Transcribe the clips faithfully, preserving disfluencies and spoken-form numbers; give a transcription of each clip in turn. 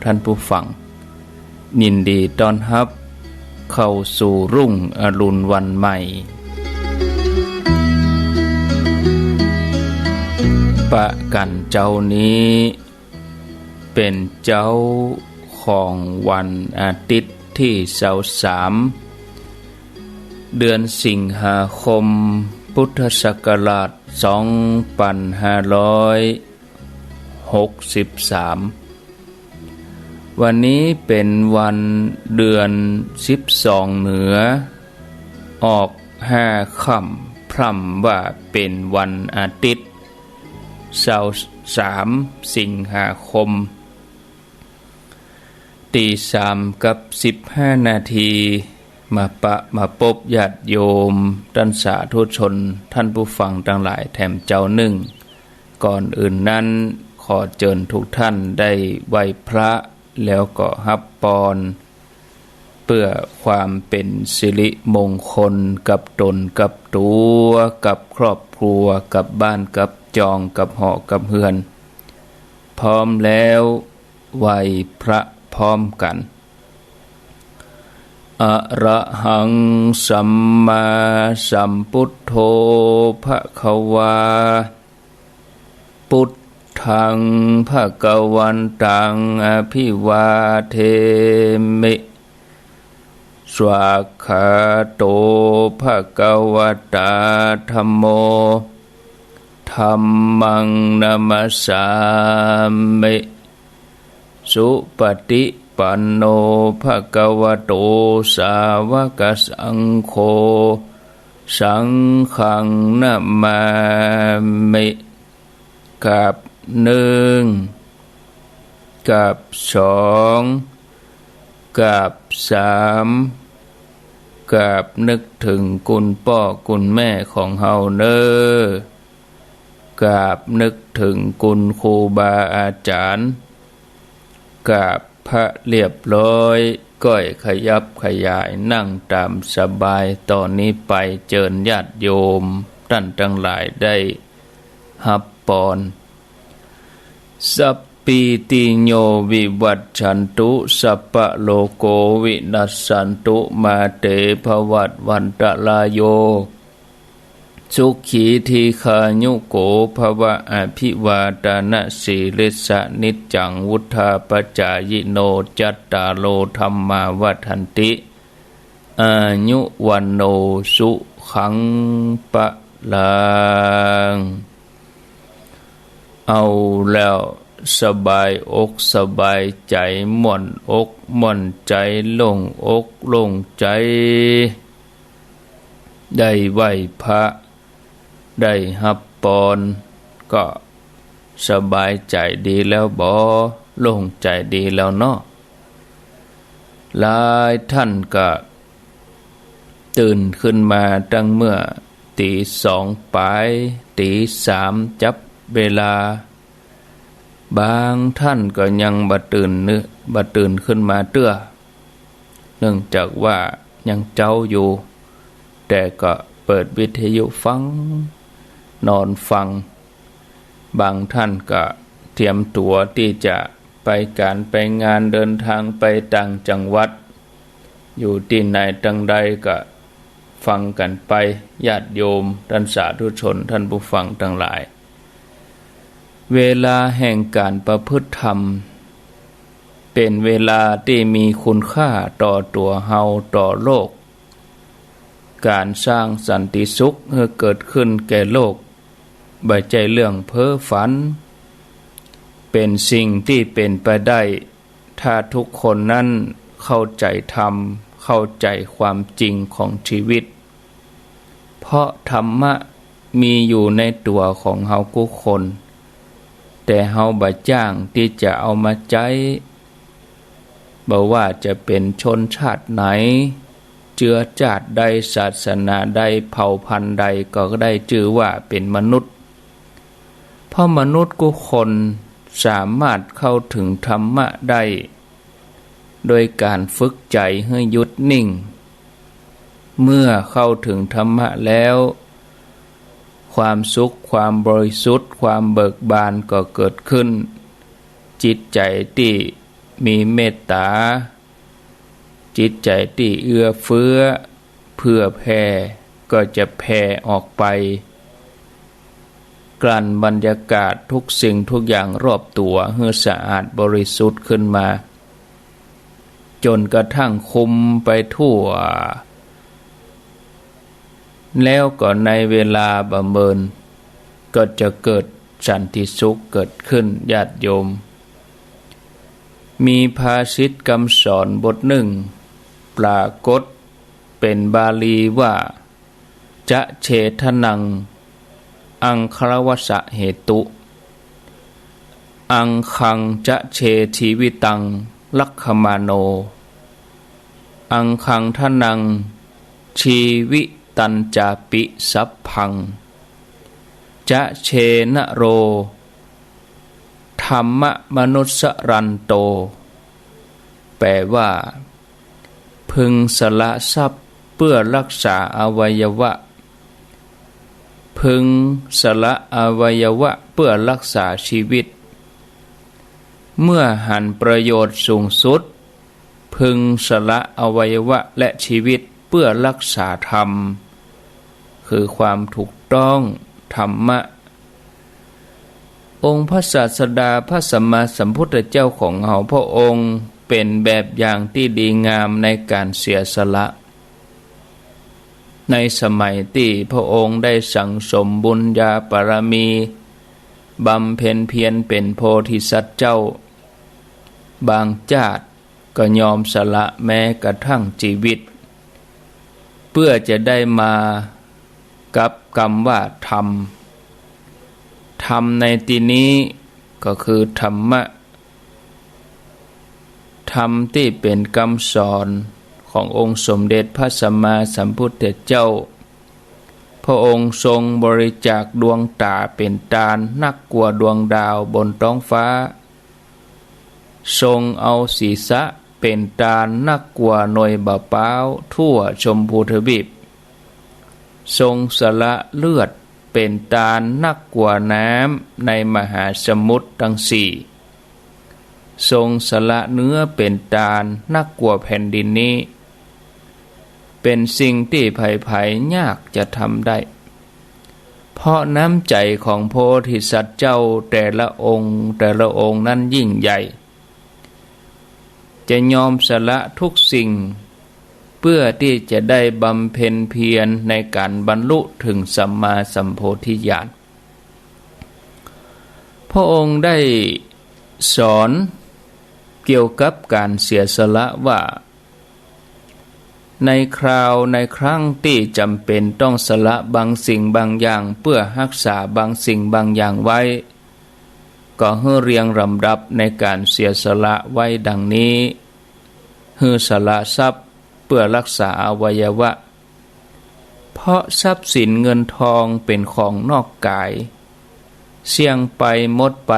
ท่านผู้ฟัง ยินดีต้อนฮับเข้าสู่รุ่งอรุณวันใหม่ ปะกั๋นเจ๊านี้ เป๋นเจ๊าของวันอาทิตย์ตี้ซาวสาม เดือนสิงหาคม พุทธศักราชสองปันห้าร้อยหกสิบสาม วันนี้เป๋นวันเดือนสิบสองเหนือ ออกห้าค่ำ พร่ำว่าเป๋นวันอาทิตย์ ซาวสาม สิงหาคม ตีสามกับสิบห้านาที มาปะมาปบญาติโยม ต้านสาธุชน ท่านผู้ฟังตังหลายแถมเจ๊านึ่ง ก่อนอื่นนั้น ขอเจิญทุกท่านได้ไหว้พระ แล้วก็ฮับปอน เปื้อความเป๋นสิริมงคลกับต๋นกับตั๋ว กับครอบครัว กับบ้านกับจอง กับหอกับเฮือน พร้อมแล้ว ไหว้พระพร้อมกั๋น อะระหัง สัมมาสัมพุทโธ ภะคะวา พุทธัง ภะคะวันตัง อะภิวาเทมิ สวากขาโต ภะคะวะตา ธัมโม ธัมมัง นะมัสสามิ สุปะติปันโน ภะคะวะโต สาวะกะสังโฆ สังฆัง นะมามิ กราบนึ่ง กราบสอง กราบสาม กราบนึกเถิงคุณป้อคุณแม่ของเฮาเน่อ กราบนึกเถิงคุณครูบาอาจ๋ารย์ กราบพระเรียบร้อย ก้อยขยับขยายนั่งต๋ามสบาย ต่อนี้ไปเจิญญาติโยมต้านตังหลายได้ฮับปอน สัพพีติโย วิวัชชันตุ สัพพะโรโค วินัสสันตุ มาเต ภวัตวันตะราโย สุขี ทีฆายุโก ภวะ อะภิวาทะนะสีลิสสะ นิจจัง วุฑฒาปะจายิโน จัตตาโร ธัมมา วัฑฒันติ อายุ วัณโณ สุขัง พะลัง เอาแล้ว สบายอกสบายใจ๋ ม่วนอกม่วนใจ๋ โล่งอกโล่งใจ๋ ได้ไหว้พระ ได้ฮับปอน ก็สบายใจ๋ดีแล้วบ่ โล่งใจ๋ดีแล้วเนาะ หลายต้านก็ตื่นขึ้นมาตั้งเมื่อตี๋สองป๋าย ตี๋สามจับเวลา บางต้านก็ยังบ่ตื่นเน่อ บ่ตื่นขึ้นมาเตื้อ เนื่องจากว่ายังเจ๊าอยู่ แต่ก็เปิดวิทยุฟัง นอนฟัง บางต้านก็เตรียมตั๋วตี้จะไปก๋านไปงาน เดินทางไปต่างจังหวัด อยู่ตี้ไหนตังใดก็ฟังกั๋นไป ญาติโยมต้านสาธุชน ต้านผู้ฟังตังหลาย เวลาแห่งก๋านประพฤติธรรม เป๋นเวลาตี้มีคุณค่าต่อตั๋วเฮา ต่อโลก ก๋านสร้างสันติสุขหื้อเกิดขึ้นแก่โลก บ่ใจ้เรื่องเพ้อฝัน เป๋นสิ่งตี้เป๋นไปได้ ถ้าทุกคนนั้นเข้าใจ๋ธรรม เข้าใจ๋ความจริงของชีวิต เพราะธรรมะมีอยู่ในตั๋วของเฮากู้คน แต่เฮาบ่จ้างตี้จะเอามาใจ๊ บ่ว่าจะเป๋นชนชาติไหน เจื้อจ้าดใด ศาสนาใด เผ่าพันธุ์ใด ก็ได้จื้อว่าเป๋นมนุษย์ เพราะมนุษย์กู้คนสามารถเข้าถึงธรรมะได้ โดยก๋านฝึกใจ๋หื้อหยุดนิ่ง เมื่อเข้าถึงธรรมะแล้ว ความสุข ความบริสุทธิ์ ความเบิกบานก็เกิดขึ้น จิตใจ๋ตี้ มีเมตต๋า จิตใจ๋ตี้เอื้อเฟื้อ เผื่อแผ่ ก็จะแผ่ออกไป กลั่นบรรยากาศทุกสิ่งทุกอย่างรอบตั๋วหื้อสะอาดบริสุทธิ์ขึ้นมา จ๋นกระทั่งคลุมไปทั่ว แล้วก็ในเวลาบ่าเมิน ก็จะเกิดสันติสุขเกิดขึ้น ญาติโยม มีภาษิตกำสอนบทนึ่ง ปรากฏเป๋นบาลีว่า จะเชทะนัง อังคารวสสะเหตุ อังคังจะเช ชีวิตัง รักขมาโน อังคังทะนัง ชีวิตัญจาปิ สัพพัง จะเช นโร ธัมมมนุสสะรันโต แปลว่า พึงสละทรัพย์เปื้อรักษาอวัยวะ พึงสละอวัยวะเปื้อรักษาชีวิต เมื่อหันประโยชน์สูงสุด พึงสละอวัยวะและชีวิตเปื้อรักษาธรรม คือความถูกต้อง ธรรมะ องค์พระศาสดาพระสัมมาสัมพุทธเจ้าของเฮาพระองค์เป๋นแบบอย่างตี้ดีงามในก๋านเสียสละ ในสมัยตี้พระองค์ได้สั่งสมบุญญาบารมี บำเพ็ญเพียรเป๋นโพธิสัตว์เจ้า บางจาติก็ยอมสละแม้กระทั่งจีวิต เปื้อจะได้มากับกำว่าธรรม ธรรมในตี้นี้ก็คือธรรมะ ธรรมตี้เป๋นกำสอนขององค์สมเด็จพระสัมมาสัมพุทธเจ้า พระองค์ทรงบริจาคดวงต๋าเป๋นตานนักกว่าดวงดาวบนต๊องฟ้า ทรงเอาศีรษะเป๋นตานนักกว่าหน่วยบ่าป๊าวทั่วชมพูทวีป ทรงสละเลือดเป๋นตานนักกว่าน้ำในมหาสมุทรตังสี่ ทรงสละเนื้อเป๋นตานนักกว่าแผ่นดินนี้ เป๋นสิ่งตี้ใผๆ ยากจะทำได้ เพราะน้ำใจ๋ของโพธิสัตว์เจ้าแต่ละองค์แต่ละองค์นั้นยิ่งใหญ่ จะยอมสละทุกสิ่ง เปื้อตี้จะได้บำเพ็ญเพียรในก๋านบรรลุเถิงสัมมาสัมโพธิญาณ พระองค์ได้สอนเกี่ยวกับก๋านเสียสละว่า ในคราวในครั้งตี้จ๋ำเป๋นต้องสละบางสิ่งบางอย่างเปื้อฮักษาบางสิ่งบางอย่างไว้ ก็หื้อเรียงลำดับในก๋านเสียสละไว้ดังนี้ หื้อสละทรัพย์เปื้อฮักษาอวัยวะ เพราะทรัพย์สินเงินทองเป๋นของนอกก๋าย เสี้ยงไปหมดไป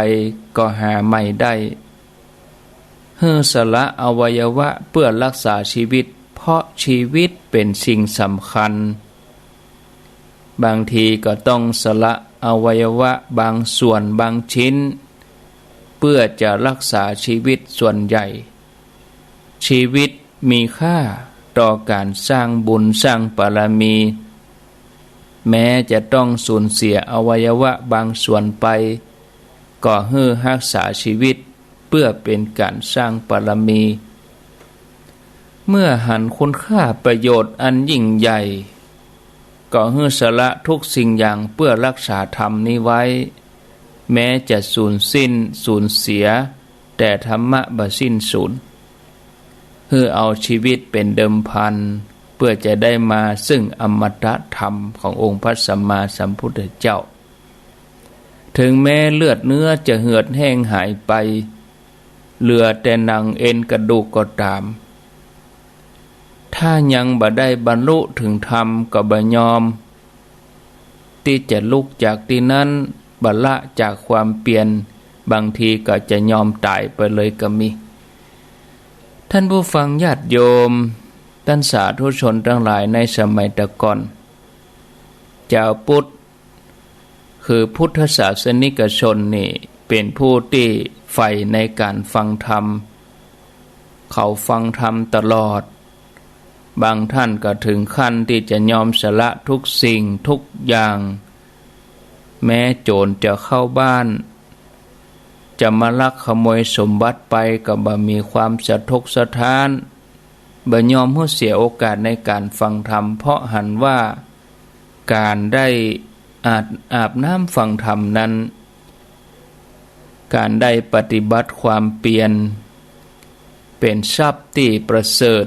ก็หาใหม่ได้ หื้อสละอวัยวะเปื้อฮักษาจีวิต เพราะจีวิตเป๋นสิ่งสำคัญ บางทีก็ต้องสละอวัยวะบางส่วนบางชิ้น เปื้อจะฮักษาจีวิตส่วนใหญ่ จีวิตมีค่าต่อก๋านสร้างบุญสร้างบารมี แม้จะต้องสูญเสียอวัยวะบางส่วนไป ก็หื้อฮักษาจีวิตเปื้อเป๋นก๋านสร้างบารมี เมื่อหันคุณค่าประโยชน์อันยิ่งใหญ่ ก็หื้อสละทุกสิ่งอย่างเปื้อฮักษาธรรมนี้ไว้ แม้จะสูญสิ้นสูญเสีย แต่ธรรมะบ่สิ้นสูญ หื้อเอาจีวิตเป๋นเดิมพัน เปื้อจะได้มาซึ่งอมตะธรรมขององค์พระสัมมาสัมพุทธเจ้า เถิงแม้เลือดเนื้อจะเหือดแห้งหายไป เหลือแต่หนังเอ็นกระดูกก็ต๋าม ถ้ายังบ่ได้บรรลุเถิงธรรมก็บ่ยอม ตี้จะลุกจากตี้นั้น บ่ละจากความเปียร บางทีก็จะยอมต๋ายไปเลยก็มี ท่านผู้ฟังญาติโยม ต้านสาธุชนตังหลายในสมัยแต่ก่อน จาวพุทธ คือพุทธศาสนิกชนนี่ เป๋นผู้ตี้ใฝ่ในก๋านฟังธรรม เขาฟังธรรมตลอด บางท่านก็ถึงขั้นตี้จะยอมสละทุกสิ่งทุกอย่าง แม้โจ๋รจะเข้าบ้าน จะมาลักขโมยสมบัติไปก็บ่มีความสะทกสะท้าน บ่ยอมหื้อเสียโอกาสในก๋านฟังธรรม เพราะหันว่าก๋านได้อาบ อาบน้ำฟังธรรมนั้น ก๋านได้ปฏิบัติความเปียร เป๋นทรัพย์ตี้ประเสริฐ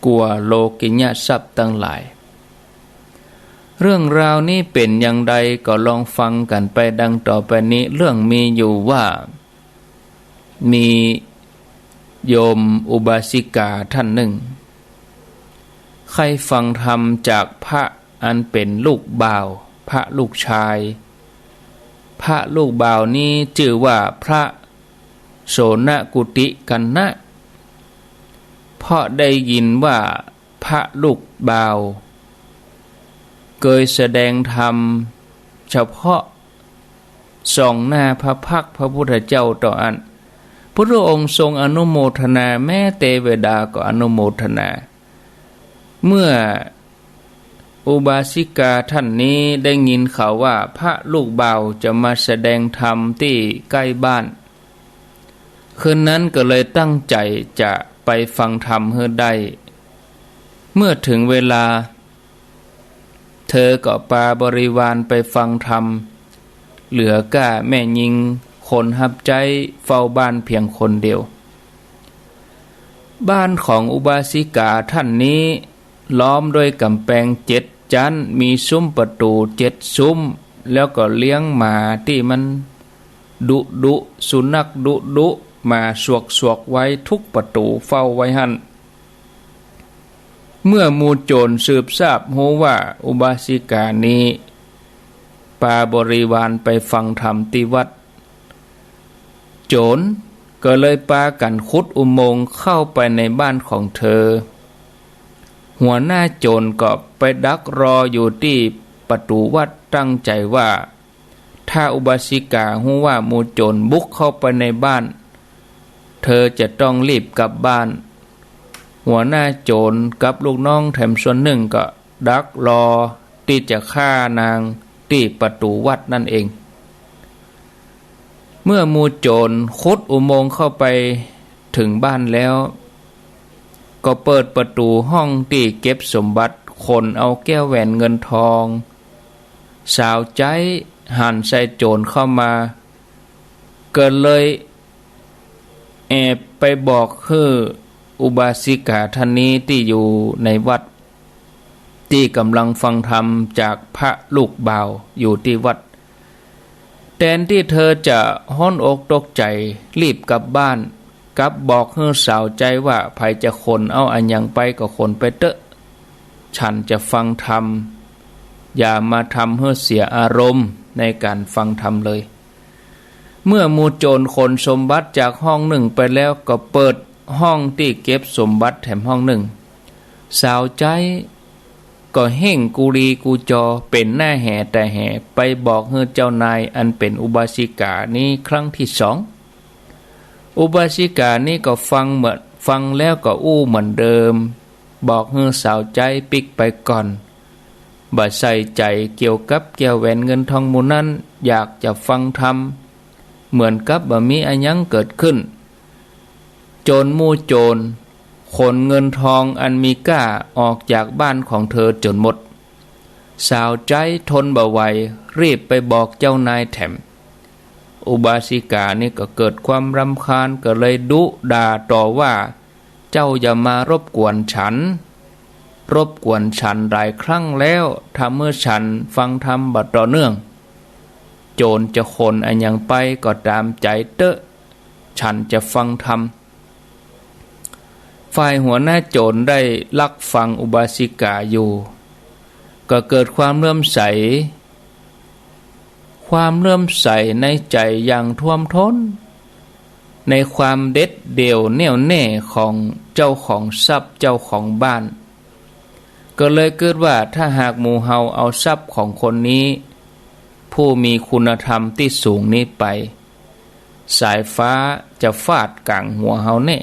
กว่าโลกิยะทรัพย์ตังหลาย เรื่องราวนี้เป๋นอย่างใดก็ลองฟังกั๋นไปดังต่อไปนี้ เรื่องมีอยู่ว่า มีโยมอุบาสิกาท่านนึ่ง ใค่ฟังธรรมจากพระอันเป๋นลูกบ่าว พระลูกชาย พระลูกบ่าวนี้จื้อว่าพระโสณกุติกัณณะ เพราะได้ยินว่าพระลูกบ่าวเกยแสดงธรรมเฉพาะ ส่องหน้าพระพักตร์พระพุทธเจ้าเต้าอั้น พุทธองค์ทรงอนุโมทนา แม้เตวดาก็อนุโมทนา เมื่ออุบาสิกาท่านนี้ได้ยินข่าวว่าพระลูกบ่าวจะมาแสดงธรรมตี้ใก้บ้าน คืนนั้นก็เลยตั้งใจ๋จะไปฟังธรรมหื้อได้ เมื่อถึงเวลา เธอก็ปาบริวารไปฟังธรรม เหลือก้าแม่ญิงคนฮับใจ๊เฝ้าบ้านเพียงคนเดียว บ้านของอุบาสิกาท่านนี้ล้อมด้วยก๋ำแปงเจ็ดจั๊น มีซุ้มประตู๋เจ็ดซุ้ม แล้วก็เลี้ยงหมาตี้มันดุดุ สุนัขดุดุ หมาสวกสวกไว้ทุกประตู๋ เฝ้าไว้หั้น เมื่อหมู่โจ๋รสืบทราบฮู้ว่าอุบาสิกานี้ปาบริวารไปฟังธรรมตี้วัด โจ๋รก็เลยปากั๋นขุดอุโมงค์เข้าไปในบ้านของเธอ หัวหน้าโจ๋รก็ไปดักรออยู่ตี้ประตู๋วัด ตั้งใจ๋ว่า ถ้าอุบาสิกาฮู้ว่าหมู่โจ๋รบุกเข้าไปในบ้าน เธอจะต้องรีบกลับบ้าน หัวหน้าโจ๋รกับลูกน้องแถมส่วนนึ่งก็ดักรอตี้จะฆ่านางตี้ประตู๋วัดนั่นเอง เมื่อหมู่โจ๋รขุดอุโมงค์เข้าไปเถิงบ้านแล้ว ก็เปิดประตู๋ห้องตี้เก็บสมบัติ ขนเอาแก้วแหวนเงินทอง สาวใจ๊หันใส่โจ๋รเข้ามา ก็เลยแอบไปบอกหื้ออุบาสิกาท่านนี้ตี้อยู่ในวัด ตี้ก่ำลังฟังธรรมจากพระลูกบ่าวอยู่ตี้วัด แตนตี้เธอจะฮ้อนอกตกใจ๋รีบกลับบ้าน กลับบอกหื้อสาวใจ๊ว่า ใผจะขนเอาอะหยังไปก็ขนไปเต๊อะ ฉันจะฟังธรรม อย่ามาทำหื้อเสียอารมณ์ในก๋านฟังธรรมเลย เมื่อหมู่โจ๋รขนสมบัติจากห้องนึ่งไปแล้ว ก็เปิดห้องตี้เก็บสมบัติแถมห้องนึ่ง สาวใจ๊ก็เฮ่งกูลีกูจอ เป๋นหน้าแหต๋าแห ไปบอกหื้อเจ้านายอันเป๋นอุบาสิกานี้ครั้งตี้สอง อุบาสิกานี้ก็ฟังเหมือน ฟังแล้วก็อู้เหมือนเดิม บอกหื้อสาวใจ๊ปิ๊กไปก่อน บ่ใส่ใจ๋เกี่ยวกับแก้วแหวนเงินทองหมู่นั้น อยากจะฟังธรรม เหมือนกับบ่มีอะหยังเกิดขึ้น จ๋นหมู่โจ๋รขนเงินทองอันมีก้าออกจากบ้านของเธอจ๋นหมด สาวใจ๊ทนบ่ไหว รีบไปบอกเจ้านายแถม อุบาสิกานี้ก็เกิดความรำคาญ ก็เลยดุด่าต่อว่า เจ้าอย่ามารบกวนฉัน รบกวนฉันหลายครั้งแล้ว ทำหื้อฉันฟังธรรมบ่ต่อเนื่อง โจ๋รจะขนอะหยังไปก็ต๋ามใจ๋เต๊อะ ฉันจะฟังธรรม ฝ่ายหัวหน้าโจ๋รได้ลักฟังอุบาสิกาอยู่ ก็เกิดความเลื่อมใส ความเลื่อมใสในใจ๋อย่างท่วมท้น ในความเด็ดเดี่ยวแน่วแน่ของเจ้าของทรัพย์เจ้าของบ้าน ก็เลยกึ๊ดว่า ถ้าหากหมู่เฮาเอาทรัพย์ของคนนี้ ผู้มีคุณธรรมตี้สูงนี้ไป สายฟ้าจะฟาดก๋างหัวเฮาแน่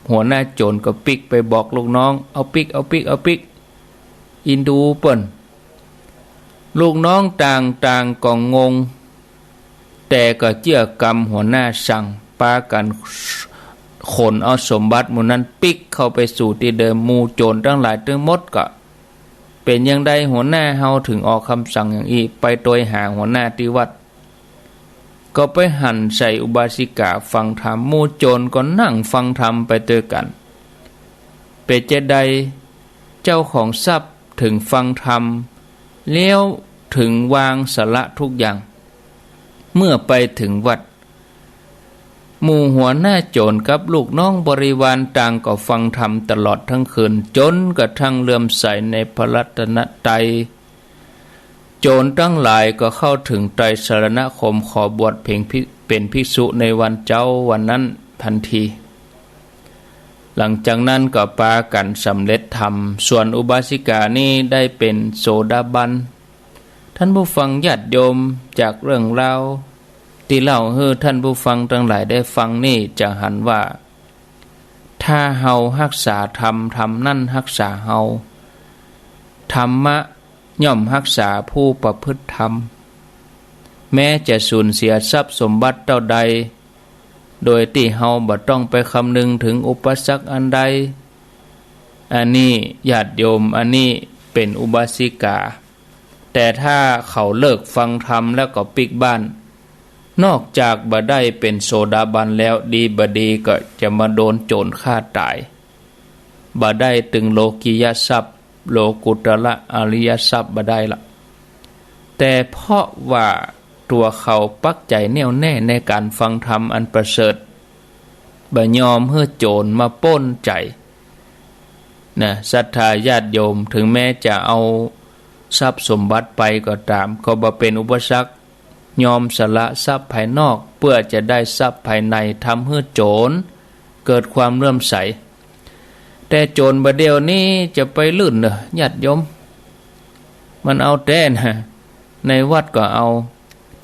หัวหน้าโจ๋รก็ปิ๊กไปบอกลูกน้อง เอาปิ๊ก เอาปิ๊ก เอาปิ๊ก อินดูเปิ้น ลูกน้องต่างๆ ก็งง แต่ก็เจื้อต๋ามหัวหน้าสั่ง ปากั๋นขนเอาสมบัติหมู่นั้นปิ๊กเข้าไปสู่ตี้เดิม หมู่โจ๋รตังหลายตึงหมดก็ เป๋นจาใดหัวหน้าเฮาเถิงออกกำสั่งอย่างอี้ ไปตวยหาหัวหน้าตี้วัด ก็ไปหันใส่อุบาสิกาฟังธรรม หมู่โจ๋รก็นั่งฟังธรรมไปตวยกั๋น เป๋นจาใดเจ้าของทรัพย์เถิงฟังธรรม แล้วเถิงวางสละทุกอย่าง เมื่อไปเถิงวัด หมู่หัวหน้าโจ๋รกับลูกน้องบริวารต่างก็ฟังธรรมตลอดตึงคืน จ๋นกระทั่งเลื่อมใสในพระรัตนตรัย โจ๋รตังหลายก็เข้าเถิงไตรสรณคม ขอบวชเพ็งภิ- เป๋นภิกษุในวันเจ๊าวันนั้นตันที หลังจากนั้นก็ปากั๋นสำเร็จธรรม ส่วนอุบาสิกานี้ได้เป๋นโสดาบัน ท่านผู้ฟังญาติโยม จากเรื่องราวตี้เล่าหื้อท่านผู้ฟังตังหลายได้ฟังนี้ จะหันว่า ถ้าเฮาฮักษาธรรม ธรรมนั้นฮักษาเฮา ธรรมะย่อมฮักษาผู้ประพฤติธรรม แม้จะสูญเสียทรัพย์สมบัติเต้าใด โดยตี้เฮาบ่ต้องไปคำนึงเถิงอุปสรรคอันใด อันนี้ญาติโยม อันนี้เป๋นอุบาสิกา แต่ถ้าเขาเลิกฟังธรรมแล้วก็ปิ๊กบ้าน นอกจากบ่ได้เป๋นโสดาบันแล้ว ดีบ่ดีก็จะมาโดนโจ๋รฆ่าต๋าย บ่ได้ตึงโลกิยทรัพย์ โลกุตระอริยทรัพย์บ่ได้ละ แต่เพราะว่าตั๋วเขาปักใจ๋แน่วแน่ในก๋านฟังธรรมอันประเสริฐ บ่ยอมหื้อโจ๋รมาป้นใจ๋ นะ ศรัทธาญาติโยม เถิงแม้จะเอาทรัพย์สมบัติไปก็ต๋าม ก็บ่เป๋นอุปสรรค ยอมสละทรัพย์ภายนอก เปื้อจะได้ทรัพย์ภายใน ทำหื้อโจ๋รเกิดความเลื่อมใส แต่โจ๋รบ่าเดี่ยวนี้จะไปลื่นเน่อ ญาติโยม มันเอาแต๊นะ ในวัดก็เอา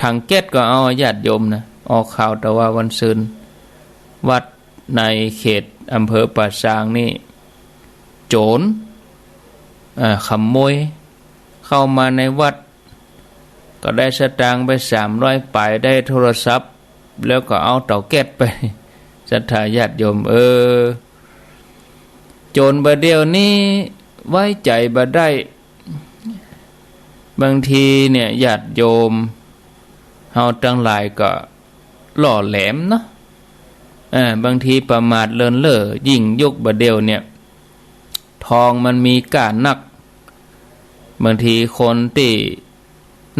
ถังแก๊สก็เอา ญาติโยมนะ ออกข่าวแต่ว่าวันซืน วัดในเขตอำเภอป่าซางนี่ โจ๋ร อ่า ขโมย เข้ามาในวัด ก็ได้สตางค์ไปสามร้อยป๋าย ได้โทรศัพท์ แล้วก็เอาเตาแก๊สไป ศรัทธาญาติโยม เออ โจ๋รบ่าเดี่ยวนี้ไว้ใจ๋บ่ได้ บางทีเนี่ยญาติโยมเฮาตังหลายก็หล่อแหลมเนาะ เออ บางทีประมาทเลินเล่อ ยิ่งยุคบ่าเดี่ยวเนี่ย ทองมันมีก้านัก บางทีคนตี้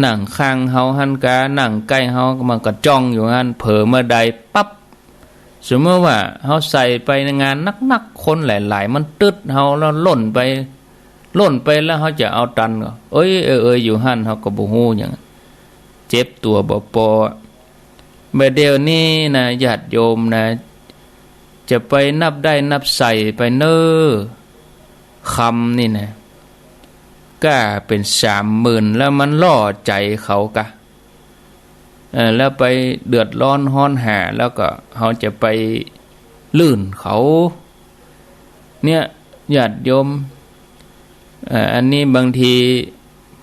นั่งข้างเฮาหั้นกา นั่งใก้เฮา มันก็จ้องอยู่หั้น เผลอเมื่อใดปั๊บ สมมติว่าเฮาใส่ไปในงานนักๆ คนหลายๆ มันตึ๊ดเฮาแล้วหล่นไป หล่นไปแล้วเฮาจะเอาตันก่อ เอ้ย เออ เออ อยู่หั้น เฮาก็บ่ฮู้หยัง เจ็บตั๋วบ่ปอ บ่าเดี่ยวนี้นะ ญาติโยมนะ จะไปนับได้นับใส่ไปเน้อ คำนี่นะ ก้าเป๋นสามหมื่น แล้วมันล่อใจ๋เขากา เออ แล้วไปเดือดร้อนฮ้อนหา แล้วก็เฮาจะไปลื่นเขา เนี่ย ญาติโยม เอ่อ อันนี้บางที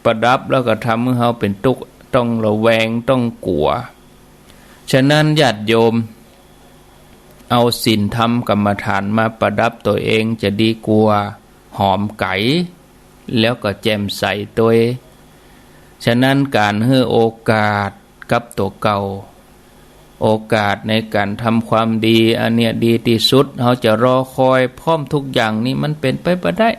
ประดับแล้วก็ทำหื้อเฮาเป๋นตุ๊กข์ ต้องระแวง ต้องกั๋ว ฉะนั้นญาติโยม เอาศีลธรรมกรรมฐานมาประดับตั๋วเองจะดีกว่า หอมก๋าย แล้วก็แจ่มใสตวย ฉะนั้นก๋านหื้อโอกาสกับตั๋วเก่า โอกาสในก๋านทำความดีอันเนี้ยดีตี้สุด เฮาจะรอคอยพร้อมทุกอย่างนี่มันเป๋นไปบ่ได้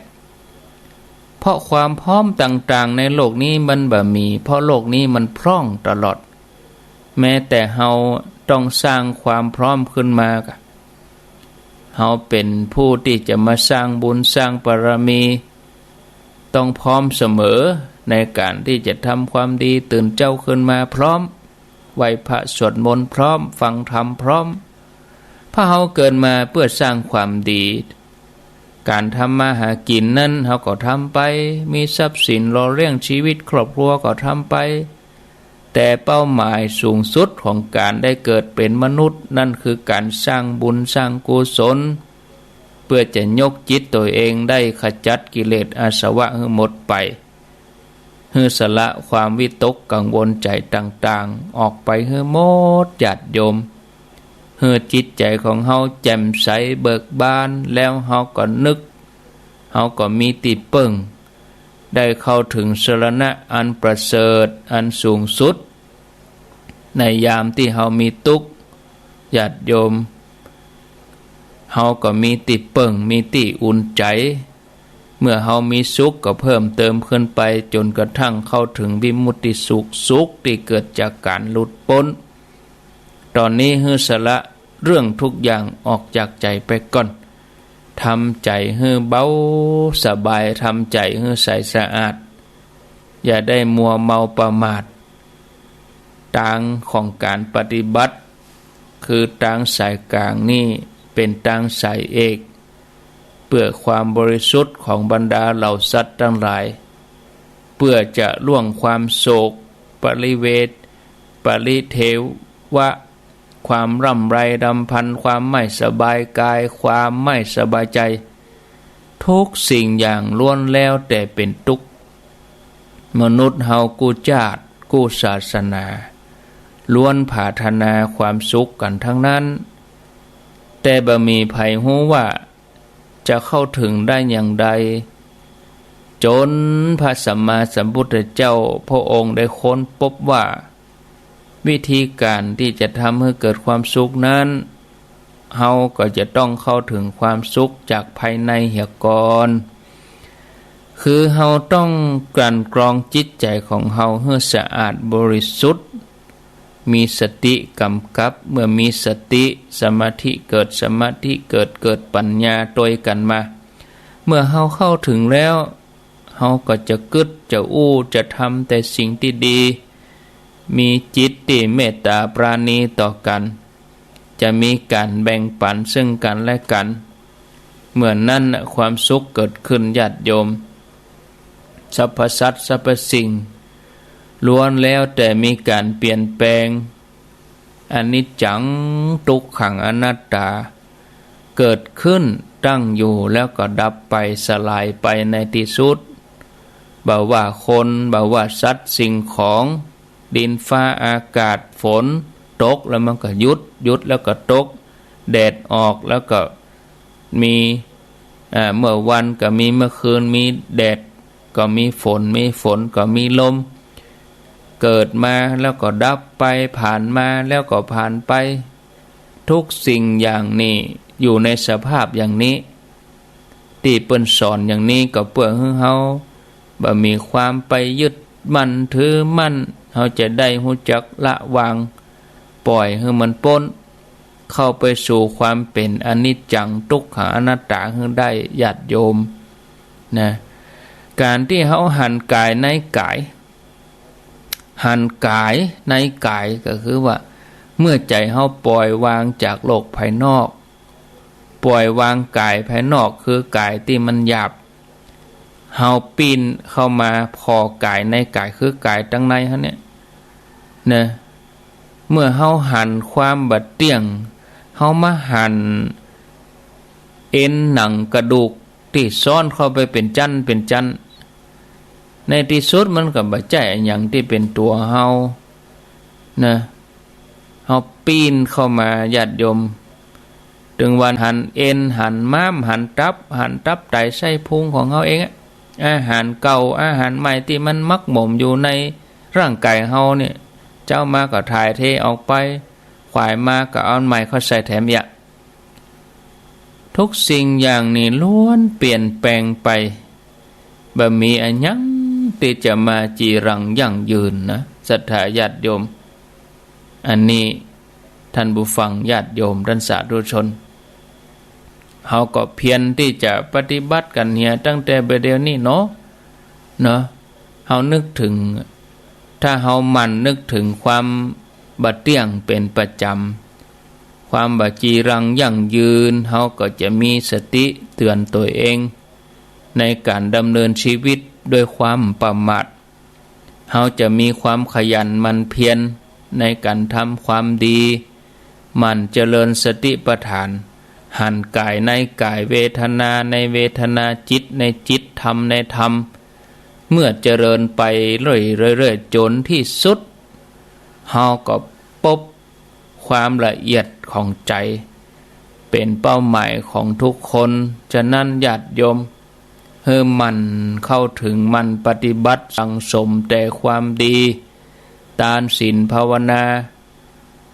เพราะความพร้อมต่างๆ ในโลกนี้มันบ่มี เพราะโลกนี้มันพร่องตลอด แม้แต่เฮาต้องสร้างความพร้อมขึ้นมา เฮาเป๋นผู้ตี้จะมาสร้างบุญสร้างบารมี ต้องพร้อมเสมอในก๋านตี้จะทำความดี ตื่นเจ๊าขึ้นมาพร้อม ไหว้พระสวดมนต์พร้อม ฟังธรรมพร้อม เพราะเฮาเกิดมาเปื้อสร้างความดี ก๋านทำมาหากิ๋นนั้นเฮาก็ทำไป มีทรัพย์สินหล่อเลี้ยงชีวิตครอบครัวก็ทำไป แต่เป้าหมายสูงสุดของก๋านได้เกิดเป๋นมนุษย์ นั่นคือก๋านสร้างบุญสร้างกุศล เปื้อจะยกจิตตั๋วเองได้ขจัดกิเลสอาสวะหื้อหมดไป หื้อสละความวิตกกังวลใจ๋ต่างๆ ออกไปหื้อหมด ญาติโยม หื้อจิตใจ๋ของเฮาแจ่มใสเบิกบาน แล้วเฮาก็นึก เฮาก็มีตี้เปิ้ง ได้เข้าเถิงสรณะอันประเสริฐ อันสูงสุด ในยามตี้เฮามีตุ๊กข์ ญาติโยม เฮาก็มีตี้เปิ้ง มีตี้อุ่นใจ๋ เมื่อเฮามีสุขก็เพิ่มเติมขึ้นไป จ๋นกระทั่งเข้าเถิงวิมุตติสุข สุขตี้เกิดจากก๋านหลุดป๊น ต๋อนนี้หื้อสละเรื่องทุกอย่างออกจากใจ๋ไปก่อน ทำใจ๋หื้อเบาสบาย ทำใจ๋หื้อใสสะอาด อย่าได้มัวเมาประมาท ตางของก๋านปฏิบัติ คือตางสายก๋างนี้เป๋นตางสายเอก เปื้อความบริสุทธิ์ของบรรดาเหล่าสัตว์ตังหลาย เปื้อจะล่วงความโศก ปริเวท ปริเทวะ ความร่ำไรรำพัน ความไม่สบายกาย ความไม่สบายใจ๋ ทุกสิ่งอย่างล้วนแล้วแต่เป๋นตุ๊กข์ มนุษย์เฮากู้จาติกู้ศาสนา ล้วนผาถนาความสุขกั๋นทั้งนั้น แต่บ่มีใผฮู้ว่า จะเข้าเถิงได้อย่างใด จ๋นพระสัมมาสัมพุทธเจ้าพระองค์ได้ค้นพบว่า วิธีก๋านตี้จะทำหื้อเกิดความสุขนั้น เฮาก็จะต้องเข้าเถิงความสุขจากภายในเหียก่อน คือเฮาต้องกลั่นกรองจิตใจ๋ของเฮาหื้อสะอาดบริสุทธิ์ มีสติก๋ำกับ เมื่อมีสติ สมาธิเกิด สมาธิเกิด เกิดปัญญาตวยกั๋นมา เมื่อเฮาเข้าเถิงแล้ว เฮาก็จะกึ๊ด จะอู้ จะทำแต่สิ่งตี้ดี มีจิตตี้เมตตาปราณีต่อกั๋น จะมีก๋านแบ่งปั๋นซึ่งกั๋นและกั๋น เมื่อนั้นน่ะความสุขเกิดขึ้น ญาติโยม สรรพสัตว์สรรพสิ่ง ล้วนแล้วแต่มีก๋านเปลี่ยนแปลง อนิจจัง ตุ๊กขัง อนัตตา เกิดขึ้น ตั้งอยู่ แล้วก็ดับไป สลายไปในตี้สุด บ่ว่าคน บ่ว่าสัตว์สิ่งของ ดินฟ้าอากาศ ฝนตกแล้วมันก็หยุด หยุดแล้วก็ตก แดดออกแล้วก็มี อ่า เมื่อวันก็มีเมื่อคืน มีแดดก็มีฝน มีฝนก็มีลม เกิดมาแล้วก็ดับไป ผ่านมาแล้วก็ผ่านไป ทุกสิ่งอย่างนี้อยู่ในสภาพอย่างนี้ ตี้เปิ้นสอนอย่างนี้ก็เปื้อหื้อเฮาบ่มีความไปยึดมั่นถือมั่น เฮาจะได้ฮู้จักละวาง ปล่อยหื้อมันป๊น เข้าไปสู่ความเป๋นอนิจจัง ตุ๊กขัง อนัตตาหื้อได้ ญาติโยม นะ ก๋านตี้เฮาหันก๋ายในก๋าย หันก๋ายในก๋ายก็คือว่า เมื่อใจ๋เฮาปล่อยวางจากโลกภายนอก ปล่อยวางก๋ายภายนอก คือก๋ายตี้มันหยาบ เฮาปิ้นเข้ามาผ่อก๋ายในก๋าย คือก๋ายตังในเฮาเนี่ย นะ เมื่อเฮาหันความบ่เตี้ยง เฮามาหันเอ็นหนังกระดูกตี้ซ้อนเข้าไปเป๋นจั้นเป๋นจั้น ในตี้สุดมันก็บ่ใจ้อะหยังตี้เป๋นตั๋วเฮา นะ เฮาปิ้นเข้ามา ญาติโยม ตึงว่าหันเอ็น หันม้าม หันตับ หันตับไตไส้พุงของเฮาเองอะ อาหารเก่า อาหารใหม่ตี้มันหมักหมมอยู่ในร่างก๋ายเฮาเนี่ย เจ๊ามาก็ถ่ายเทออกไป ขวายมาก็เอาอันใหม่เข้าใส่แถมเยียะ ทุกสิ่งอย่างนี้ล้วนเปลี่ยนแปลงไป บ่มีอะหยังตี้จะมาจีรังยั่งยืนนะ ศรัทธาญาติโยม อันนี้ท่านผู้ฟังญาติโยม ท่านสาธุชน เฮาก็เพียรตี้จะปฏิบัติกั๋นเหียตั้งแต่บ่าเดี่ยวนี้เนาะ เนาะ เฮานึกเถิง ถ้าเฮาหมั่นนึกเถิงความบ่เตี้ยงเป๋นประจ๋ำ ความบ่จีรังยั่งยืน เฮาก็จะมีสติเตือนตั๋วเอง ในก๋านดำเนินชีวิตด้วยความประมาท เฮาจะมีความขยันหมั่นเพียรในก๋านทำความดี หมั่นเจริญสติปัฏฐาน หันกายในกาย เวทนาในเวทนา จิตในจิต ธรรมในธรรม เมื่อเจริญไปเรื่อยๆ เรื่อยๆ จ๋นตี้สุด เฮาก็ปบความละเอียดของใจ๋ เป๋นเป้าหมายของทุกคน ฉะนั้นญาติโยม หื้อหมั่นเข้าเถิง หมั่นปฏิบัติสั่งสมแต่ความดี ตาน ศีล ภาวนา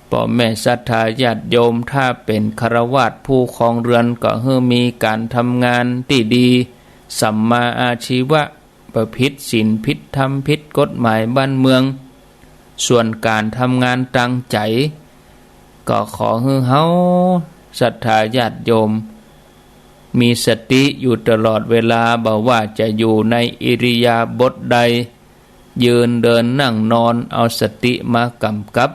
ป้อแม่ศรัทธาญาติโยม ถ้าเป๋นฆราวาสผู้ครองเรือน ก็หื้อมีก๋านทำงานตี้ดี สัมมาอาชีวะ บ่ผิดศีลผิดธรรมผิดกฎหมายบ้านเมือง ส่วนก๋านทำงานตางใจ๋ ก็ขอหื้อเฮาศรัทธาญาติโยม มีสติอยู่ตลอดเวลา บ่ว่าจะอยู่ในอิริยาบถใด ยืนเดินนั่งนอน เอาสติมากำกับ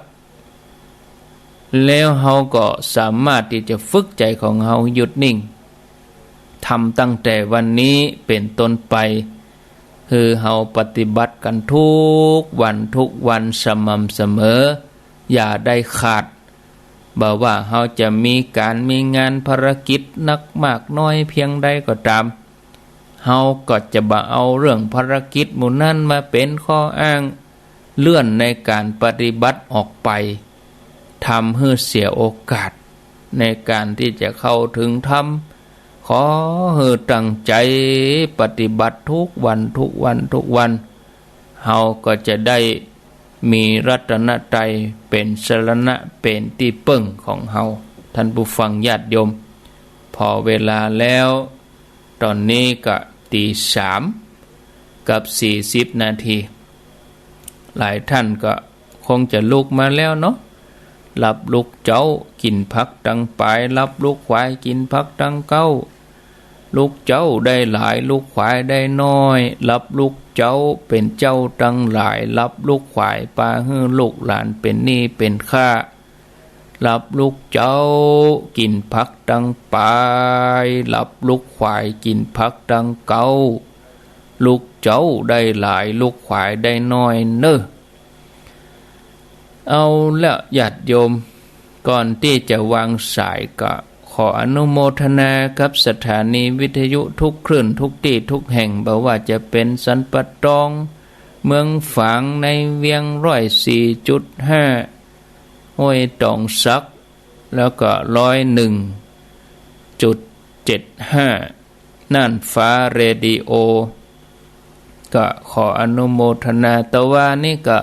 แล้วเฮาก็สามารถตี้จะฝึกใจ๋ของเฮาหยุดนิ่ง ทำตั้งแต่วันนี้เป๋นต้นไป หื้อเฮาปฏิบัติกั๋นทุกวันทุกวัน สม่ำเสมอ อย่าได้ขาด บ่ว่าเฮาจะมีก๋านมีงานภารกิจหนักมากน้อยเพียงใดก็ต๋าม เฮาก็จะบ่เอาเรื่องภารกิจหมู่นั้นมาเป๋นข้ออ้าง เลื่อนในก๋านปฏิบัติออกไป ทำหื้อเสียโอกาสในก๋านตี้จะเข้าเถิงธรรม ขอหื้อตั้งใจ๋ปฏิบัติทุกวันทุกวันทุกวัน เฮาก็จะได้มีรัตนตรัยเป๋นสรณะ เป๋นตี้เปิ้งของเฮา ท่านผู้ฟังญาติโยม ผ่อเวลาแล้ว ต๋อนนี้ก็ตีสามกับสี่สิบนาที หลายท่านก็คงจะลุกมาแล้วเนาะ หลับลุกเจ๊า กิ๋นผักตังป๋าย หลับลุกขวาย กิ๋นผักตังเก๊า ลุกเจ๊าได้หลาย ลุกขวายได้น้อย หลับลุกเจ๊าเป๋นเจ้าตังหลาย หลับลุกขวายปาหื้อลูกหลานเป๋นหนี้เป๋นข้า หลับลุกเจ๊า กิ๋นผักตังป๋าย หลับลุกขวาย กิ๋นผักตังเก๊า ลุกเจ๊าได้หลาย ลุกขวายได้น้อยเน่อ เอาละญาติโยม ก่อนตี้จะวางสายก็ขออนุโมทนากับสถานีวิทยุทุกคลื่น ทุกตี้ทุกแห่ง บ่ว่าจะเป๋นสันป่าตอง เมืองฝาง ในเวียง ร้อยสี่จุดห้า ห้วยตองสัก แล้วก็ ร้อยหนึ่งจุดเจ็ดห้า น่านฟ้าเรดิโอ ก็ขออนุโมทนา ตะวานี้ก็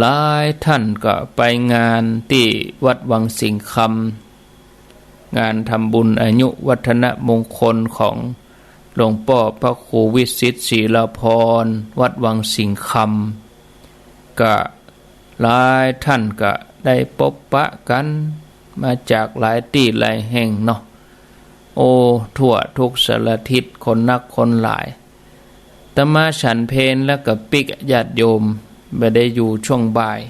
หลายท่านก็ไปงานตี้วัดวังสิงห์คำ งานทำบุญอายุวัฒนมงคลของหลวงป้อพระครูวิสิทธิ์ ศิลาภรณ์ วัดวังสิงห์คำ ก็หลายท่านก็ได้ปบปะกั๋นมาจากหลายตี้หลายแห่งเนาะ โอ้ ทั่วทุกสารทิศ คนนักคนหลาย อาตมาฉันเพลแล้วก็ปิ๊กญาติโยม บ่ได้อยู่ช่วงบ่าย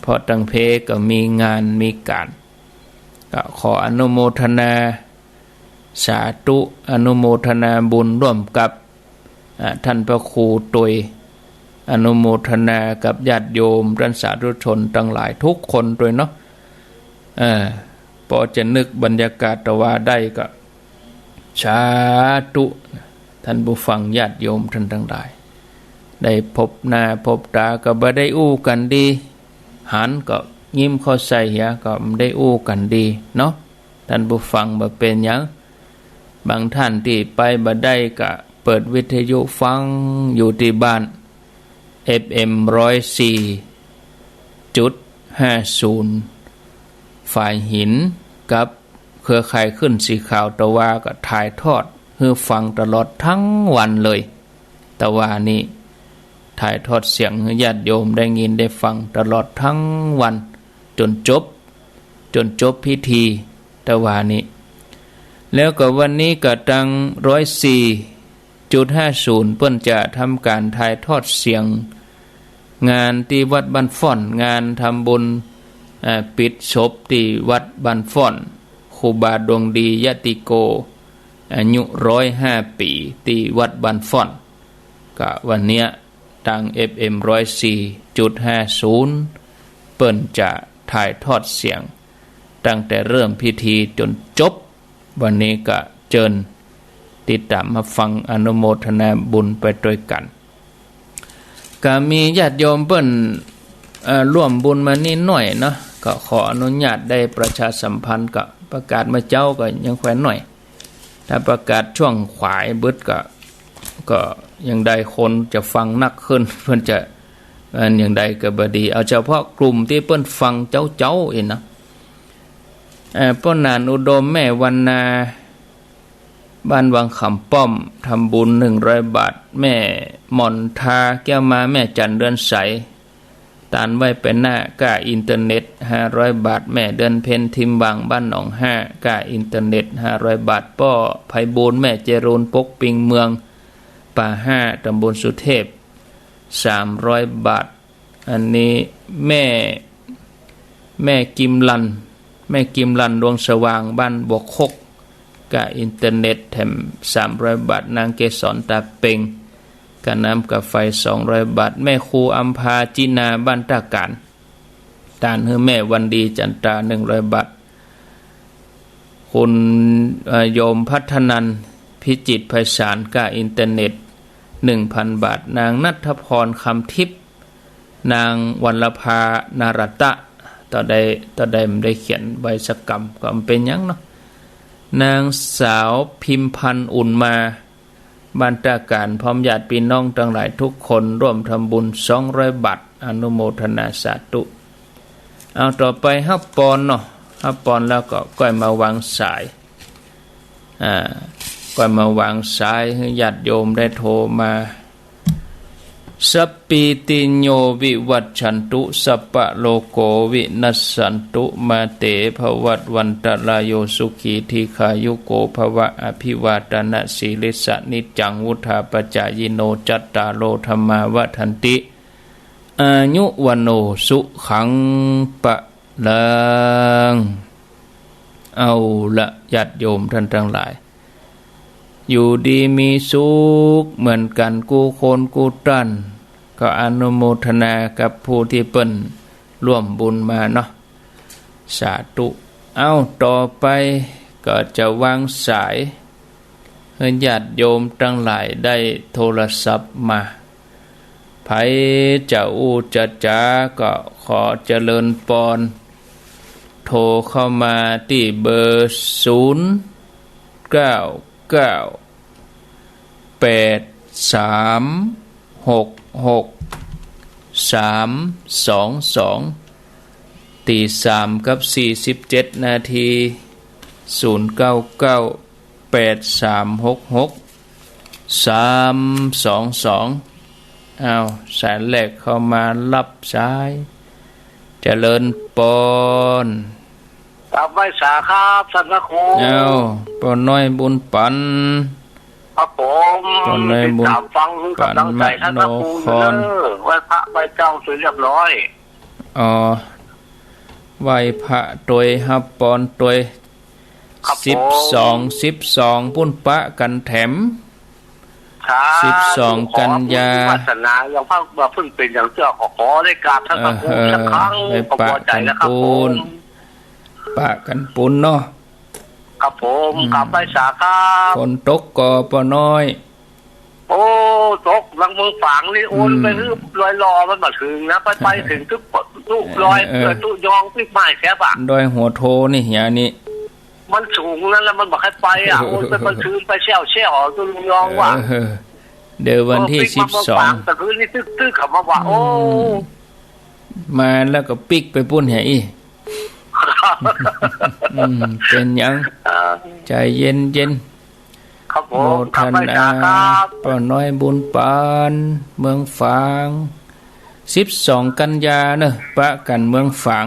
เพราะตังเพก็มีงานมีก๋าน ก็ขออนุโมทนา สาธุ อนุโมทนาบุญร่วมกับ อ่า ท่านพระครูตวย อนุโมทนากับญาติโยม ท่านสาธุชนตังหลายทุกคนตวยเนาะ เออ ปอจะนึกบรรยากาศตะวาได้ก็ สาธุ ท่านผู้ฟังญาติโยมท่านตังหลาย ได้ปบหน้าปบต๋าก็บ่ได้อู้กั๋นดี หันก็ยิ้มเข้าใส่เหีย ก็บ่ได้อู้กั๋นดีเนาะ ท่านผู้ฟัง บ่เป๋นหยัง บางท่านตี้ไปบ่ได้ก็เปิดวิทยุฟังอยู่ตี้บ้าน เอฟเอ็ม ร้อยสี่จุดห้าศูนย์ ฝายหินกับเครือข่ายคลื่นสีขาวตะวาก็ถ่ายทอดหื้อฟังตลอดตึงวันเลย ตะวานี้ถ่ายทอดเสียงหื้อญาติโยมได้ยินได้ฟังตลอดตึงวัน จ๋นจบ จ๋นจบพิธี ตะวานี้ แล้วก็วันนี้ก็ตัง ร้อยสี่จุดห้าศูนย์ เปิ้นจะทำก๋านถ่ายทอดเสียง งานตี้วัดบ้านฟ้อน งานทำบุญ อ่า ปิดศพตี้วัดบ้านฟ้อน ครูบาดวงดียติโก อายุร้อยห้าปี๋ ตี้วัดบ้านฟ้อน ก็วันเนี้ย ตาง เอฟเอ็ม ร้อยสี่จุดห้าศูนย์ เปิ้นจะถ่ายทอดเสียง ตั้งแต่เริ่มพิธีจ๋นจบ วันนี้ก็เจิญติดต๋ามมาฟังอนุโมทนาบุญไปตวยกั๋น ก็มีญาติโยมเปิ้น เอ่อ ร่วมบุญมานิดหน้อยเนาะ ก็ขออนุญาตได้ประชาสัมพันธ์ ก็ประกาศเมื่อเจ๊าก็ยังแควนหน้อย ถ้าประกาศช่วงขวายบึดก็ ก็ยังได้คนจะฟังนักขึ้น เปิ้นจะ อันอย่างใดก็บ่ดี เอาเฉพาะกลุ่มตี้เปิ้นฟังเจ๊าๆ เองนะ เอ่อ ป้อหนานอุดม แม่วรรณา บ้านวังขามป้อม ทำบุญหนึ่งร้อยบาท แม่หม่อนทา แก้วมา แม่จันทร์เดือนใส ตานไหว้ไปหน้า ก้าอินเทอร์เน็ต ห้าร้อยบาท แม่เดือนเพ็ญ ทิมวัง บ้านหนองห้า ก้าอินเทอร์เน็ต ห้าร้อยบาท ป้อไพบูลย์ แม่เจรูน ปกปิงเมือง ป่าห้า ตำบลสุเทพ สามร้อยบาท อันนี้แม่ แม่กิมลัน แม่กิมลัน ดวงสว่าง บ้านบวกคก ก้าอินเทอร์เน็ตแถมสามร้อยบาท นางเกสร ตาเปง ก้าน้ำก้าไฟ สองร้อยบาท แม่ครูอำภา จินา บ้านต้ากาญ ตานหื้อแม่วันดี จันตรา หนึ่งร้อยบาท คุณ เอ่อ โยมพัฒนันท์ พิจิตรไพศาล ก้าอินเทอร์เน็ต หนึ่งพันบาท นางณัฐพร คำทิพย์ นางวัลลภา นารัตตะ ต่อได้ ต่อได้ มันได้เขียนไว้สักกำ ก็บ่เป๋นหยังเนาะ นางสาวพิมพันธ์ อุ่นมา บ้านต้ากาญ พร้อมญาติพี่น้องตังหลายทุกคน ร่วมทำบุญ สองร้อยบาท อนุโมทนาสาธุ เอา ต่อไปฮับปอนเนาะ ฮับปอนแล้วก็ก้อยมาวางสาย อ่า ก้อยมาวางสายหื้อญาติโยมได้โทรมา สัพพีติโยวิวัชชันตุ สัพพะโรโควินัสสันตุ มาเตภวัตวันตะราโย สุขีทีฆายุโกภวะ อภิวาทะนะสีลิสสะ นิจจังวุฑฒาปะจายิโน จัตตาโรธัมมาวัฑฒันติ อายุวัณโณสุขังพะลัง เอาละญาติโยมท่านตังหลาย อยู่ดีมีสุขเหมือนกั๋นกู้คนกู้ต้าน ก็อนุโมทนากับผู้ตี้เปิ้นร่วมบุญมาเนาะ สาธุ เอา ต่อไปก็จะวางสาย หื้อญาติโยมตังหลายได้โทรศัพท์มา ใผจะอู้จะจ๋าก็ขอเจริญปอน โทรเข้ามาตี้เบอร์ ศูนย์ เก้า เก้า แปด สาม หก หก สาม สอง สอง ตีสามกับสี่สิบเจ็ดนาที ศูนย์ เก้า เก้า แปด สาม หก หก สาม สอง สอง อ้าว สายแรกเข้ามา ฮับสาย เจริญปอน กราบไหว้สาครับ ท่านพระครู อ้าว ป้อน้อยบุญปัน ครับผม ป้อน้อยบุญปัน ติดต๋ามฟังหื้อก๋ำลังใจ๋ท่านพระครูอยู่เน่อ มโนคร ไหว้พระไหว้เจ้าเสร็จเรียบร้อย อ๋อ ไหว้พระตวย ฮับปอนตวย ครับผม สิบสอง สิบสอง ปุ้นปะกั๋นแถม ครับ สิบสอง กัญญา ขอบุญวาสนา ยังพักมาเพิ่งเป๋นอย่างเจ้า ขอ ขอได้กราบท่านพระครู เออ สักครั้ง ไปปะกั๋นปู๊น ก็พอใจ๋แล้วครับผม ปะกั๋นปู๊นเนาะ ครับผม อืม กราบไหว้สาครับ ฝนตกก่อป้อน้อย โอ้ ตกหลังเมืองฝางนี่ โอนไป อืม หื้อลอยหล่อมันบ่เถิงนะ ไป ไป เออ เถิงตุ๊ลุลอย เออ เออ ตุ๊ยองปิ๊กไม้แคบอะ ดอยหัวโทนี่เหียนี่ มันสูงนั้นแล้วมันบ่ใค่อยไปอะ เออ โอนไปมันคืนไปแซ่วๆ ตุ๊ลุยองว่ะ เออ เดี๋ยววันตี้ เออ ปิ๊กมาเมืองฝาง สิบสอง ตะคืนนี่ตึกๆ เขามาว่า อืม โอ้ มาแล้วก็ปิ๊กไปปุ้นเหียอี้ อืม เป๋นหยัง เออ ใจ๋เย็นๆ ครับผม โมทนา ครับ ป้อน้อยบุญปัน เมืองฝาง สิบสอง กัญญาเน่อ ปะกั๋นเมืองฝาง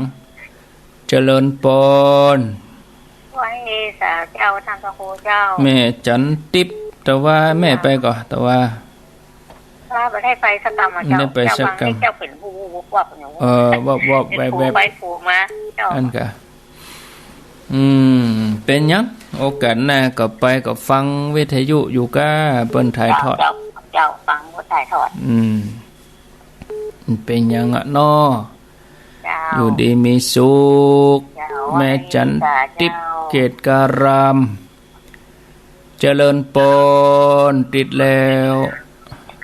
เจริญปอน ไหว้สาเจ้า ท่านพระครูเจ้า แม่จันทิพย์ แต่ว่าแม่ไปก่อ แต่ว่า ว่าบ่ได้ไปสักกำอะเจ้า บ่ได้ไปสักกำ เจ้าฟังนี่เจ้าเป๋นผู้วับๆ อยู่ เออ วับๆ แวบๆ ไปผูมาเจ้า อั้นก่อ อืม เป๋นหยัง โอกาสหน้าก็ไปก็ฟังวิทยุอยู่ก้า เปิ้นถ่ายทอด เจ้า เจ้า ฟังเปิ้นถ่ายทอด อืม เป๋นหยังอะเนาะ เจ้า อยู่ดีมีสุข เจ้า แม่จันทิพย์ เกตการาม เจริญปอน ติดแล้ว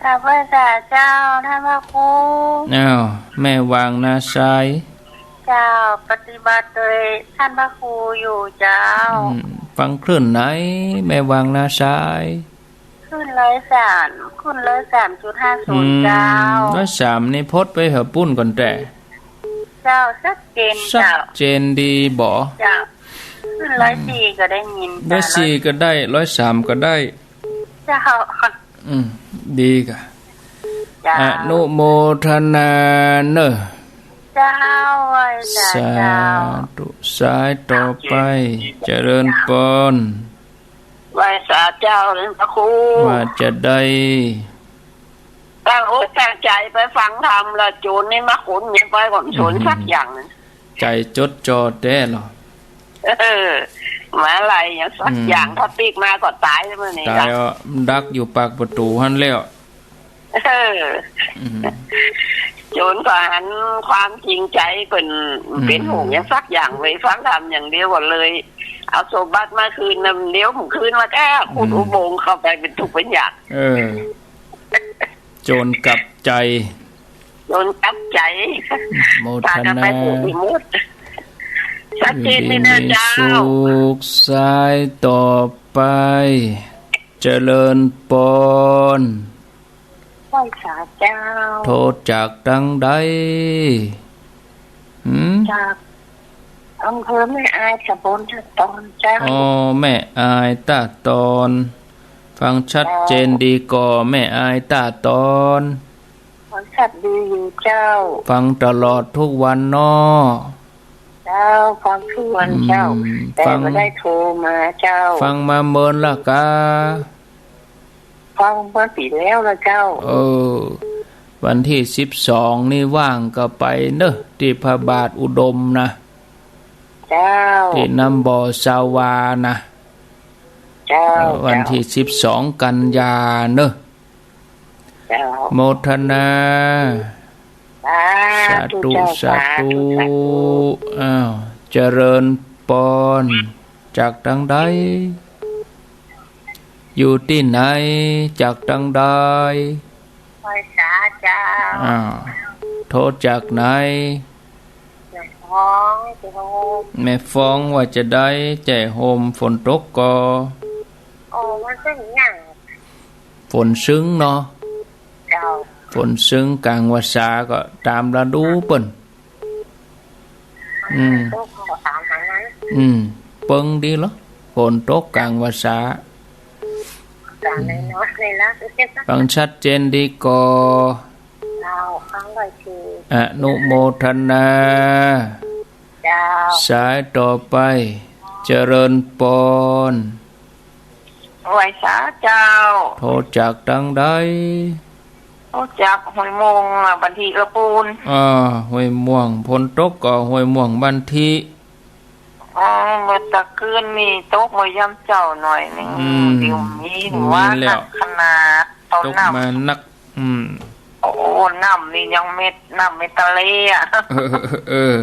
กราบไหว้สาเจ้า ท่านพระครู อ้าว แม่วางนาทราย เจ้า ปฏิบัติโดยท่านพระครูอยู่เจ้า อืม ฟังคลื่นไหน แม่วางนาทราย คลื่นร้อยสาม คลื่นร้อยสามจุดห้าศูนย์ อืม เจ้า ร้อยสามนี่พดไปหาปุ้นก่อนแต่ เจ้า ชัดเจน ชัด เจ้า เจนดีบ่ เจ้า คลื่นร้อยสี่ก็ได้ยิน ร้อยสี่ก็ได้ ร้อยสามก็ได้ เจ้า อืม ดีกะ เจ้า อนุโมทนาเนอะ เจ้า ไหว้สาเจ้า สาธุ สายต่อไป เจริญปอน ไหว้สาเจ้า ท่านพระครู ว่าจะได้ ตั้งอกตั้งใจ๋ไปฟังธรรมละ โจ๋นนี่มาขนเมียไปก่อน โจ๋น อืม สักอย่างหนึ่ง ใจ๋จดจ่อแต๊ลอ เออ มาลัยอย่างสักอย่าง อืม ถ้าปิ๊กมาก็ต๋ายแล้วมื้อนี้ ต๋าย ละ อ่ะ ดักอยู่ปากประตู๋หั้นแล้ว เออ อืม โจ๋นก็หันความจริงใจ๋เปิ้น อืม เป๋นห่วงอย่างสักอย่างเว้ย ฟังธรรมอย่างเดียวก็เลย เอาสมบัติมาคืนนำเดียว คืนมาแก้ขุด อืม อุโมงค์เข้าไปเป๋นทุกข์เป๋นยาก เออ โจ๋นกลับใจ๋ โจ๋นกลับใจ๋ โมทนา พากั๋นไปหมู่ไปหมด ชัดเจนนี่นะเจ้า อยู่ดีมีสุข สายต่อไป เจริญปอน ไหว้สาเจ้า โทรจากตังใด หืม จากอำเภอแม่อาย ตำบลท่าตอนเจ้า อ๋อ แม่อายท่าตอน ฟังชัดเจนดีก่อ แม่อายท่าตอน ฟังชัดดีอยู่เจ้า ฟังตลอดทุกวันเนาะ เจ้า ฟังทุกวันเจ้า อืม แต่ ฟัง บ่ได้โทรมาเจ้า ฟังมาเมินละกา ฟังมาปี๋แล้วละเจ้า เออ วันตี้สิบสองนี่ว่างก็ไปเนอะ ตี้พระบาทอุดมนะ เจ้า ตี้น้ำบ่อสาวานะ เจ้า เออ วันตี้ เจ้า สิบสองกันยาเนอะ เจ้า โมทนา สาธุ สาธุเจ้า สาธุ สาธุ สาธุ อ้าว เจริญปอน จากตังใด อยู่ตี้ไหน จากตังใด ไหว้สาเจ้า อ้าว โทรจากไหน แม่ฟ้อง แม่ฟ้อง ว่าจะได้ แจ้โฮม ฝนตกก่อ โอ้ มันเป๋นอย่าง ฝนซึ่งเนาะ เจ้า ฝนซึ่งก๋างวาษาก็ต๋ามฤดูเปิ้น อืม ตกก็ต๋ามหานั้น อืม เปิงดีเหรอ ฝนตกก๋างวาษา ก๋างในเนาะ ในละ ฟังชัดเจนดีก่อ เจ้า ฟังได้ดี อนุโมทนา เจ้า สายต่อไป เจริญปอน ไหว้สาเจ้า โทรจากตังใด โทรจากห้วยม่วงอะ บ้านตี้เอื้อปูน อ่า ห้วยม่วง ฝนตกก่อห้วยม่วง บ้านตี้ อ๋อ เมื่อตะคืนนี่ตกเมื่อยามเจ๊าหน่อยนึ่ง อืม เดี๋ยวนี้ มี ว่า แล้ว นักขนาด ต๋อน ตก น้ำ มานัก อืม โอ้ น้ำนี่ยังเม็ด น้ำเม็ดทะเลอะ เออ เออ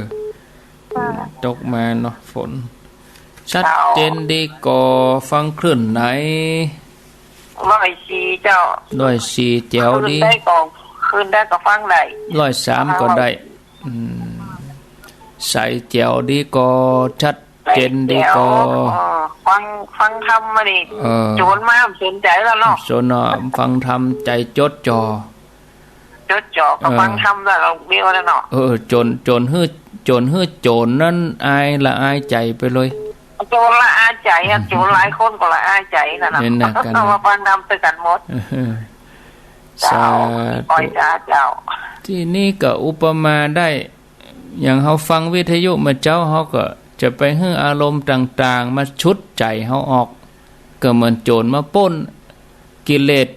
เออ ตกมาเนาะ ฝน ชัดเจนดีก่อ ฟังคลื่นไหน ร้อยสี่เจ้า ร้อยสี่แจ๋วดี คลื่นใดก็ คลื่นใดก็ฟังได้ ร้อยสามก็ได้ อืม ใสแจ๋วดีก่อ ชัดเจนดีก่อ ใสแจ๋ว เออ ฟัง ฟังธรรมมานี่ เออ โจ๋นมาสนใจ๋แล้วเนาะ โจ๋นเนาะ ฟังธรรมใจ๋จดจ่อ จดจ่อก็ เออ ฟังธรรมแล้วเราเดียวแล้วเนาะ เออ โจ๋น โจ๋นหื้อ โจ๋นหื้อโจ๋นนั้นอายละอายใจ๋ไปเลย โจ๋นละอายใจ๋อะ โจ๋นหลายคนก็ละอายใจ๋นั่นน่ะ นี่นะกัน ว่าฟังธรรมตึกกั๋นหมด เออ เจ้า สาธุ ไหว้สาเจ้า ตี้นี่ก็อุปมาได้ อย่างเฮาฟังวิทยุเมื่อเจ๊า เฮาก็จะไปหื้ออารมณ์ต่างๆ มาฉุดใจ๋เฮาออก ก็เหมือนโจ๋นมาป้น กิเลส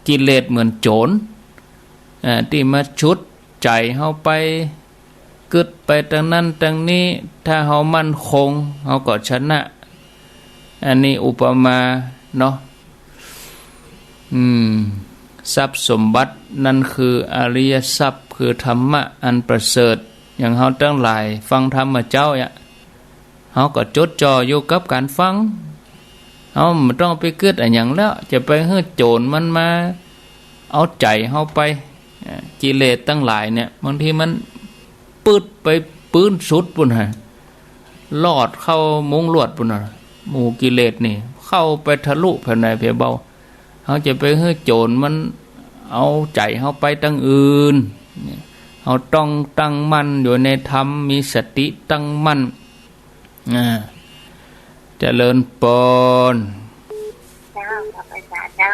กิเลสเหมือนโจ๋น อ่า ตี้มาฉุดใจ๋เฮาไป กึ๊ดไปตังนั้นตังนี้ ถ้าเฮามั่นคง เฮาก็ชนะ อันนี้อุปมาเนาะ อืม ทรัพย์สมบัตินั่นคืออริยทรัพย์ คือธรรมะอันประเสริฐ อย่างเฮาตังหลายฟังธรรมเมื่อเจ๊าอะ เฮาก็จดจ่ออยู่กับก๋านฟัง เฮาบ่ต้องไปกึ๊ดอะหยังแล้ว จะไปหื้อโจ๋รมันมาเอาใจ๋เฮาไป อ่า กิเลสตังหลายเนี่ย บางทีมันปื๊ดไปปื๊นสุดปู๊นฮะ ลอดเข้ามุ้งลวดปู๊นน่ะ หมู่กิเลสนี่ เข้าไปทะลุแผวในแผวเบา เฮาจะไปหื้อโจ๋รมันเอาใจ๋เฮาไปตังอื่น เนี่ย เฮาต้องตั้งมั่นอยู่ในธรรม มีสติตั้งมั่น อ่า เจริญปอน เจ้า ขอไปสาเจ้า